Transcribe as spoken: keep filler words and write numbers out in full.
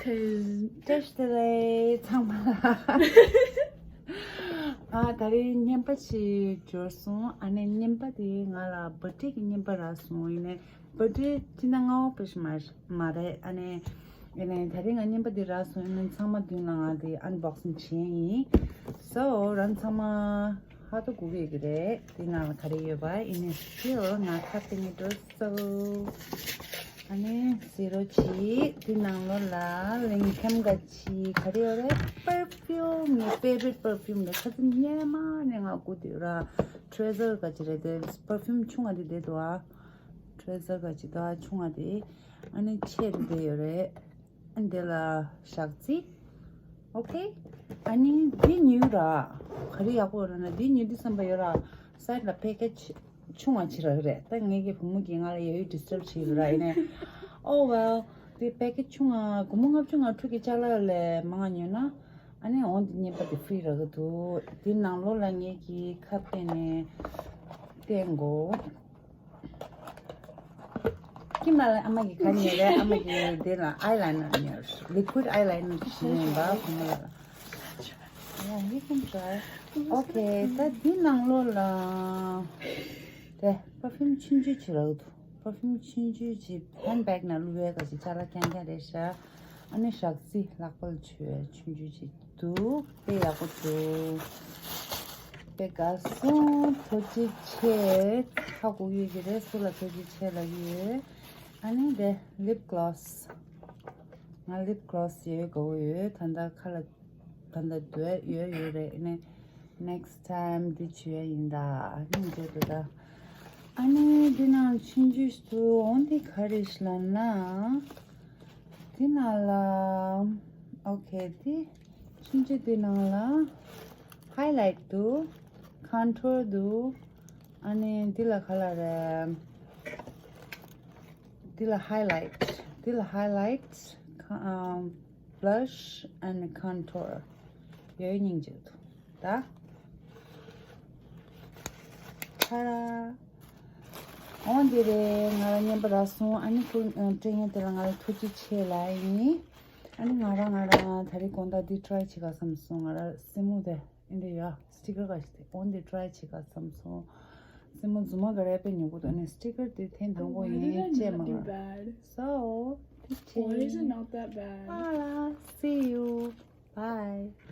Cause བཀྲ་ཤིས་བདེ་ལེགས་ཚང་མ་ལ། ཨ་ད་རེས་རྔན་པ་ཞིག་འབྱོར་སོང་། ཨ་ནི་རྔན་པ་དེ་ང་ལ་བར་ཐི་ཌེ་གི་རྔན་པ་རག་སོང་། ཡིན་ནའི་བར་ཐི་ཌེ་སྤྱི་ཟླ་ལྔ་པ་པོ་ཞིག་མ་མ་རེད། ཨ་ནི་ཡིན་ནའི་ད་རེས་ང་རྔན་པ་དེ་རག་སོང་། ཡིན་ནའི་ཚང་མ་མདུན་ལ་ང་དེ་ཨན་བོག་སིང་བྱས་ཡིན། So རང་ཚང་མ་ཧ་ཏོ་གུ་གེ་གི་རེད། དེ་ནང་ལ་ག་རེ་ཡོད་པ། ཨ་ནི་still ང་ཁ་སྟེང་གི་འགྲོ་སོ། ཨ་ནི་ཟེར་རོ་ཅིག་དེ་ནང་ལོགས་ལ་ལིང་ཁམ་ག་ཅིག་ག་རེ་ཡོད་རེད། པར་ཕིའུམ། ངའི་ཕེ་ཝ་རིཊ་པར་ཕིའུམ་རེད། ཁ་སང་སྔོན་མ་ནས་ང་སྒུག་བསྡད་ཡོད་ར། ཊེ་ཟར་ག་ཅིག་རེད། དེ་པར་ཕིའུམ་ཆུང་ང་དེ་བསྡད་འདུག་ཨ། ཊེ་ཟར་ག་ཅིག་འདུག་ཨ། ཆུང་ང་དེ། ཨ་ནི་ཆེ་དེ་བསྡད་ཡོད་རེད། ཨ་ནི་དེ་ལ་ཞག་རྩི། ཨོ་ཁེ། ཨ་ནི་འདི་ཉོས་ར། ག་རེ་ཡག་པོ་ཡོད་ར་ན། འདི་ཉོས་དུས་ཙམ་པ་ཡོད་ར། སའིཌ་ལ་པེ་ཀེ་ཇི་ཆུང་བ་ཅིག་རག་གི་རེད། ད་ངེད་ཀྱི་བུ་མོ་གིས་ང་ལ་ཡ་ཡུལ་ཌི་སི་ཊརབ་བྱེད་ཀྱི་ར། ཡིན་ནའི་ཨོ་ཝེལ། འདི་པེ་ཀེ་ཇི་ཆུང་བ་སྒོར་མོ་ལྔ་བཅུ་ང་དྲུག་གི་ཅ་ལག་ལས་མང་ང་ཉོས་ན། ཨ་ནི་འོ་འདི་རྔན་པ་འདི་ཧྥི་རི་རག་གི་འདུག་འདི་ནང་ལོགས་ལ་ངེད་ཀྱིས་ཁ་བཏོན་ནས་བསྟན་དགོས། ཀིམ་ལ་ཨ་མ་གིས་ག་ཉོས་རེད། ཨ་མ་གིས་དེ་ལ་ཨའི་ལའི་ནར་ཉོས། ལི་ཀུའིཌ་ཨའི་ལའི་ནར་ཞིག་ཉོས་པ་བུ་མོ་ལ། Yeah, you can try. Okay, ད་འདི་ནང་ལོགས་ལ་དེ་པར་ཕིའུམ་ཆུང་ཆུང་ཅིག་རག་འདུག་པར་ཕིའུམ་ཆུང་ཆུང་ཅིག་ཧེན་ཌི་བེག་ནང་བླུག་ཡས་ག་ཅིག་ཅ་ལག་རྐྱང་རྐྱང་རེད་ཤག་ཨ་ནི་ཞག་རྩི་ལག་པ་ལ་བྱུག་ཡས་ཆུང་ཆུང་ཅིག་འདུག་དཔེ་ཡག་པོ་འདུག་དཔེ་དགའ་སོང་། ཐུགས་རྗེ་ཆེ། ཧ་གོ་ཡོད་ཀྱི་རེད། སུ་ལ་ཐུགས་རྗེ་ཆེ་ལབ་ཀྱི་ཡོད། ཨ་ནི་དེ་ལིབ་གློ་སི། ང་ལིབ་གློ་སི་ཡོད་དགའ་བོ་ཡོད། ད་ལྟ་ཁ་ལ་ད་ལྟ་འདོད་ཡོད་ཡོད་རེད། ཨ་ནི་ནེག་སི་ཊའིམ་འདི་བྱུག་ཡས་ཡིན་ད། ཨ་ནི་འདོད་འདོད་ད། ཨ་ནི་འདི་ནང་ཆུང་ཆུང་ཞིག་འདུག་འོ་འདི་ག་རེ་ཞིག་ལབ་ན། འདི་ནང་ལ། ཨོ་ཁེ། འདི་ཆུང་ཆུང་འདི་ནང་ལ་ཧའི་ལའིཊ་འདུག་ཀོན་ཊུར་འདུག་ཨ་ནི་འདི་ལ་ག་ལབ་རེད། འདི་ལ་ཧའི་ལའིཊ། འདི་ལ་ཧའི་ལའིཊ། ཨམ། blush and contour ཡོད་སྙིང་རྗེ་འདུག་ད། ཁ་ར། འོ་འདི་རེད། ང་ལ་རྔན་པ་རག་སོང་། ཨ་ནི་ཁོ་སྤྲད་མཁན་དེ་ལ་ང་ལ་ཐུགས་རྗེ་ཆེ་ལབ་ཡིན། ཨ་ནི་ང་རང་ང་རང་ད་རེས་དགོང་དག་འདི་ཊ་རའི་བྱེད་ག་བསམ་སོང་། ང་རང་སེན་མོ་དེ་འདི་ཡ་སི་ཊི་ཀར་ག་ཞིག་དེ་འོ་འདི་ཊ་རའི་བྱེད་ག་བསམ་སོང་། སེན་མོ་རྫུན་མ་ག་རེ་དཔེ་ཉོ་གི་འདུག་ཨ་ནི་སི་ཊི་ཀར་དེ་ཐེངས་དང་པོ་ཡིན། ཅེས་མ་ང་། So ཐུགས་རྗེ་ཆེ། Why is it not that bad? Bye. See you. Bye.